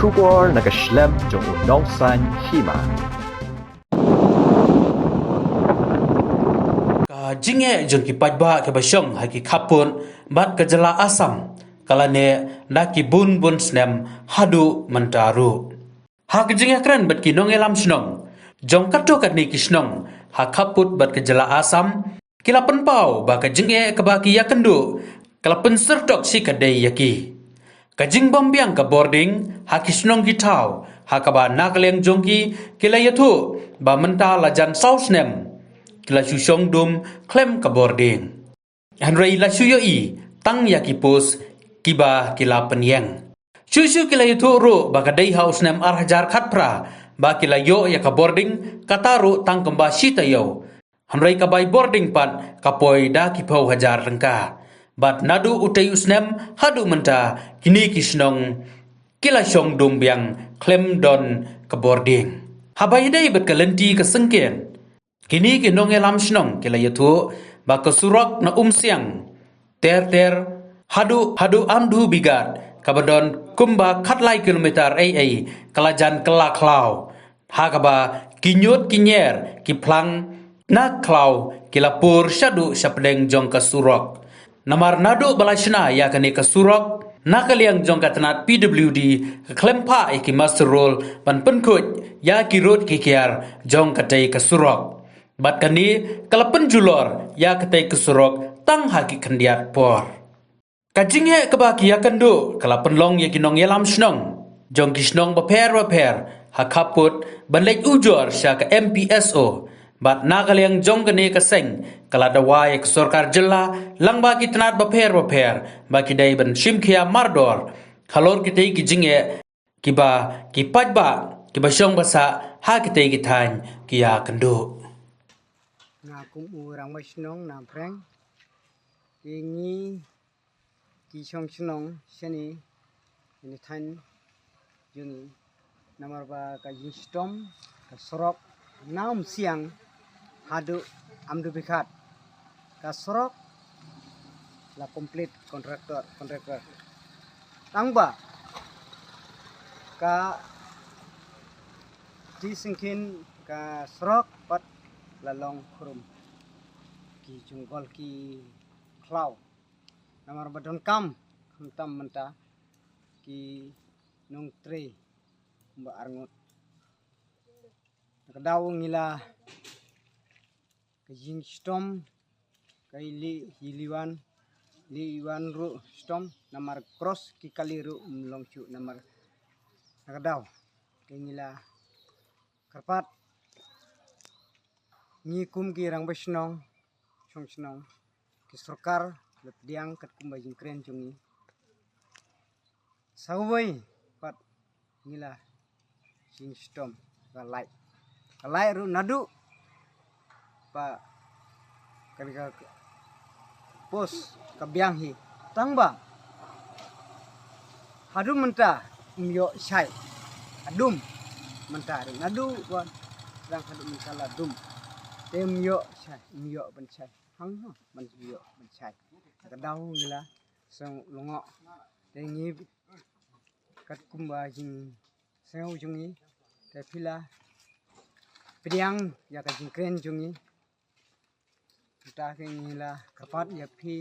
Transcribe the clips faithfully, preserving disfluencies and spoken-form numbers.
Khubor na ka shlem jong u nongsan hima. Ka jingeh jong ki paidbah kiba shong ha ki khappud bad ka jylla Assam ka la neh na ki bun bun snem haduh mynta ruh. Ha ka jingïakren bad ki nongïalam shnong jong katto katne ki shnong ha khappud bad ka jylla Assam, ki la pynpaw ba ka jingeh kaba ki ïakynduh ka la pynsyrtok shi ka dei ïa ki. Ka jingbym biang ka bording ha ki shnong ki thaw ha kaba na ka liang jong ki ki la ïathuh ba mynta la jan saw snem ki la shu shong dum khlem ka bording. Hynrei la shu ïohi tang ïa ki post kiba ki la pynïeng. Shuh shuh ki la ïathuh ruh ba ka dei ha u snem ar hajar khatphra ba ki la ïoh ïa ka bording, kata ruh tang kumba shi taïew. Hynrei ka bai bording pat ka poi da ki phew hajar tyngka. Bad naduh utei u snem haduh mynta kine ki shnong ki la shong dum biang khlem don ka bording. Haba ïadei bad ka lynti ka syngkien, kine ki nongïalam shnong ki la ïathuh ba ka surok na Umsiang ter ter haduh haduh Amdu Bigat kaba don kumba khatlai kilometer ei ei ka la jan kylla khlaw. Ha kaba ki ñiut ki ñier ki phlang na khlaw ki la pur shaduh shapdeng jong ka surok. Namar naduh ba la shna ïa kane ka surok na ka liang jong ka tnat P W D ka khlem phah ïa ki master roll ban pynkhuid ïa ki rud ki kiar jong katei ka surok. Bad kane ka la pynjulor ïa katei ka surok tang ha ki khyndiat por. Ka jingeh kaba ki ïakynduh ka la pynlong ïa ki nongïalam shnong jong ki shnong bapher bapher ha khappud ban leit ujor sha ka M P S O. Bad na ka liang jong kane ka seng ka la dawa ïa ka sorkar jylla lyngba ki tnat bapher bapher ba ki dei ban shim khia mardor halor kitei ki jingeh kiba ki paidbah kiba shong ba sah ha kitei ki thaiñ ki ïakynduh. Nga kum u rangbah shnong na Phreng, ki ngi ki shong shnong shane ine than jong ngi namar ba ka jingshitom ka surok na Umsiang haduh Amdu Bigat. Ka surok la complete contractor, contractor. Tang ba ka ti sengkin ka surok pat la long khrum ki jungkol ki khlaw. Namar ba donkam khamtam mynta ki nongtrei ba arngut. Ka daw ngi la ka jingshitom ka ili iliwan liwan ruh shitom namar cross ki kali ruh mlong chu namar ka daw ka ngi la kyrpad ngi kum ki rangbah shnong shong shnong ki sorkar la pdiang katkum ba jingkren jong ngi. Sa kawei pat ngi la jingshitom ka light. Ka light ruh naduh ba ka, ka post ka biang hi tang ba haduh mynta um ïoh shai. Haduh mynta ruh naduh ba dang haduh mynta la dum. Te um ïoh shai, um ïoh ban shai. Hang ha ban ïoh ban shai. Ka daw ngi la song longoh. Te ngi katkum ba jingsngew jong ngi te phi la pdiang ïa ka jingkren jong ngi. Te ngi la kyrpad ïa phi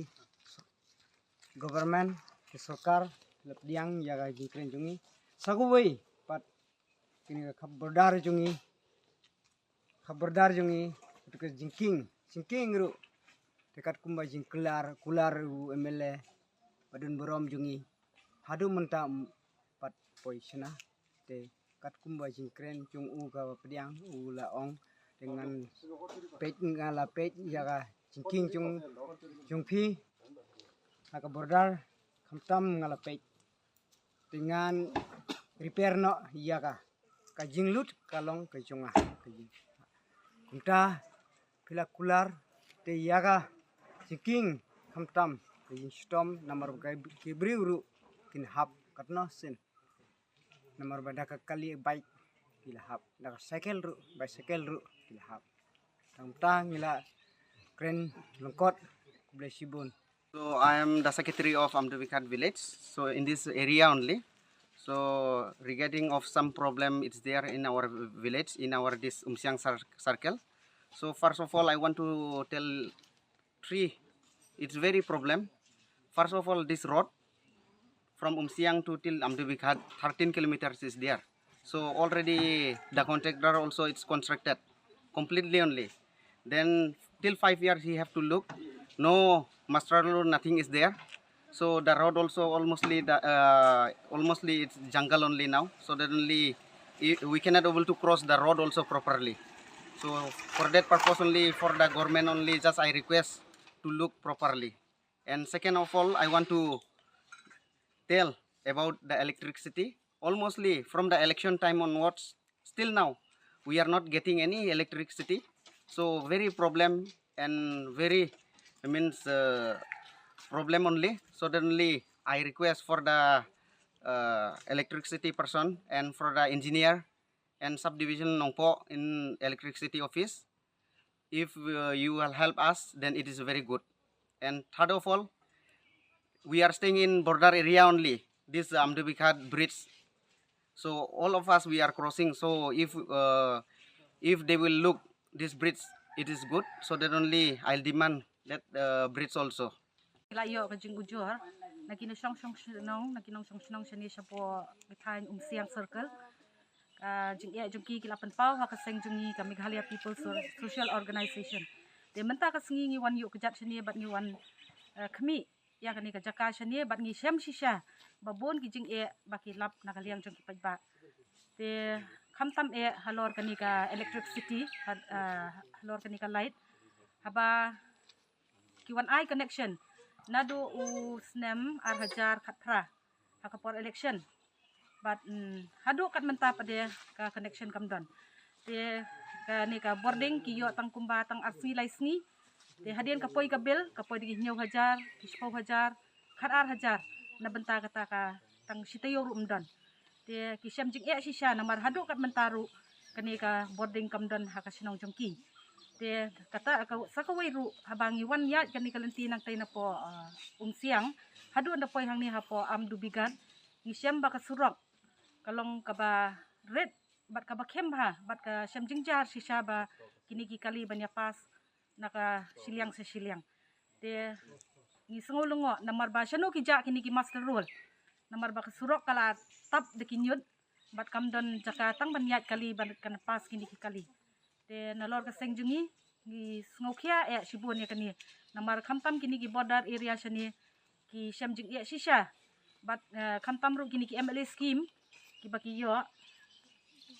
government ki sorkar la pdiang ïa ka jingkren jong ngi. Sa kawei pat kine ka khap border jong ngi. Khap border jong ngi, tu ka jingkieng, jingkieng ruh. Te katkum ba jingkular, kular u M L A ba don burom jong ngi. Haduh mynta um pat poi shna. Te katkum ba jingkren jong u kaba pdiang u la ong te ngan peit, nga la peit ïa ka jingkieng jong, jong phi ha ka border khamtam nga la peit. Te ngan repair noh ïa ka. Ka jinglut ka long ka jong nga. Ka jing. Kumta phi la kular te ïa ka jingkieng khamtam ka jingshitom namar ba ki briew ruh kin hap katno sien. Namar ba da ka kali bike ki la hap, da ka cycle ruh, bicycle ruh ki la hap. Tang ta ngi la kren lyngkot. Khublei shibun. So I am the secretary of Amdubikhat village. So in this area only, So regarding of some problem, it's there in our village, in our this Umsiang cir- circle. So first of all, I want to tell three. It's very problem. First of all, this road from Umsiang to till Amdubighat, thirteen kilometers is there. So already the contractor also it's constructed completely only. Then till five years he have to look. No master road, nothing is there. So the road also almostly the uh, almostly it's jungle only now. So that only i- we cannot able to cross the road also properly. So for that purpose only, for the government only, just I request to look properly. And second of all, I want to tell about the electricity. Almostly from the election time onwards, still now, we are not getting any electricity. So very problem and very means uh, problem only. So then only I request for the uh, electricity person and for the engineer and subdivision Nongpoh in electricity office. If uh, you will help us, then it is very good. And third of all, we are staying in border area only. This Amdubighat bridge. So all of us we are crossing. So if uh, if they will look this bridge, it is good. So then only I'll demand that uh, bridge also. Ki la ïoh ka jingujor na ki nongshong shnong, na ki nongshong shnong shane shapoh ki thaiñ Umsiang Circle. Ka jingeh jong ki ki la pynpaw ha ka seng jong ngi ka Meghalaya People So- Social Organization. Te mynta ka sngi ngi wan ïuh kjat shane bad ngi wan eh, khmih ïa kane ka jaka shane bad ngi shem shisha ba bun ki jingeh ba ki lap na ka liang jong ki paidbah. Te khamtam eh halor kane ka electricity, ha- eh, halor kane ka light, haba ki wan ai connection naduh u snem ar hajar khatphra ha ka por election. Bad mm, haduh kat mynta pat de ka connection kam don. Te kane ka bording ki ïoh tang kumba tang ar sngi lai sngi. Te hadien ka poi ka bill, ka poi da ki hynñiew hajar, ki shiphew hajar, khat ar hajar, na bynta kata ka tang shi taïew ruh ym don. Te ki shem jingeh shisha namar haduh kat mynta ruh kane ka bording kam don ha ka shnong jong ki. Te kata ka sa kawei ruh haba ngi wan ïaid kane ka lynti nangtei napoh uh, Umsiang haduh da poi hangne hapoh Amdubighat, ngi shem ba ka surok ka long kaba rit bad kaba khem bha bad ka shem jingjar shisha ba kine ki kali ban ïa pass na ka shiliang sa shiliang. Te ngi sngew lyngngoh namar ba shano ki jah kine ki master roll, namar ba ka surok ka la tap da ki ñiut bad kam don jaka tang ban ïaid kali ban kan pass kine ki kali. Te nalor ka seng jong ngi ngi sngew khia eh shibun ïa kane namar khamtam kine ki border area shane ki shem jingeh shisha. Bad uh, khamtam ruh kine ki M L A scheme kiba ki ïoh,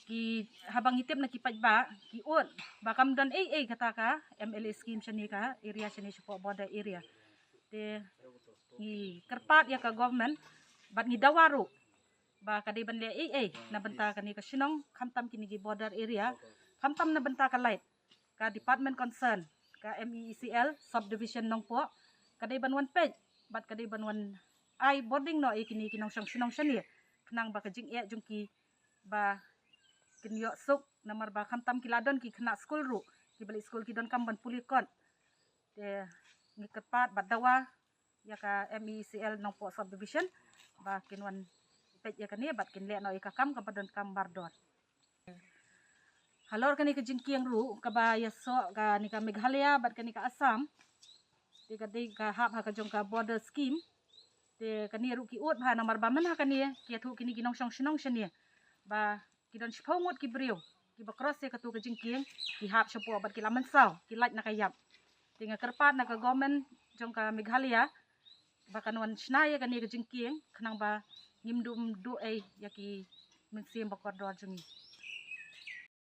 ki haba ngi tip na ki paidbah ki ud ba kam don ei ei kata ka M L A scheme shane ka area shane shapoh border area. Te ngi kyrpad ïa ka government bad ngi dawa ruh ba ka dei ban leh ei ei na bynta kane ka shnong, khamtam kine ki border area, khamtam na bynta ka light. Ka department concern, ka M E E C L subdivision Nongpoh, ka dei ban wan peit bad ka dei ban wan ai bording noh ïa kine ki nongshong shnong shane khnang ba ka jingeh jong ki ba kin ïoh suk namar ba khamtam ki la don ki khynnah skul ruh kiba leit skul ki donkam ban pule kot. Te ngi kyrpad bad dawa ïa ka M E E C L Nongpoh subdivision ba kin wan peit ïa kane bad kin leh noh ïa ka kam kaba donkam mardor. Halor kane ka jingkieng ruh kaba ïasoh kane ka Meghalaya bad kane ka Assam, te ka dei ka hap ha ka jong ka border scheme. Te kane ruh ki ud bha namar ba man ha kane ki ïathuh kine ki nongshong shnong shane ba ki don shiphew ngut ki briew kiba cross ïa katu ka jingkieng, ki hap shapoh bad ki la mynsaw, ki lait na ka ïap. Te nga kyrpad na ka government jong ka Meghalaya ba kan wan shna ïa kane ka jingkieng khnang ba ngim duh duh ei ïa ki mynsiem ba kordor jong ngi.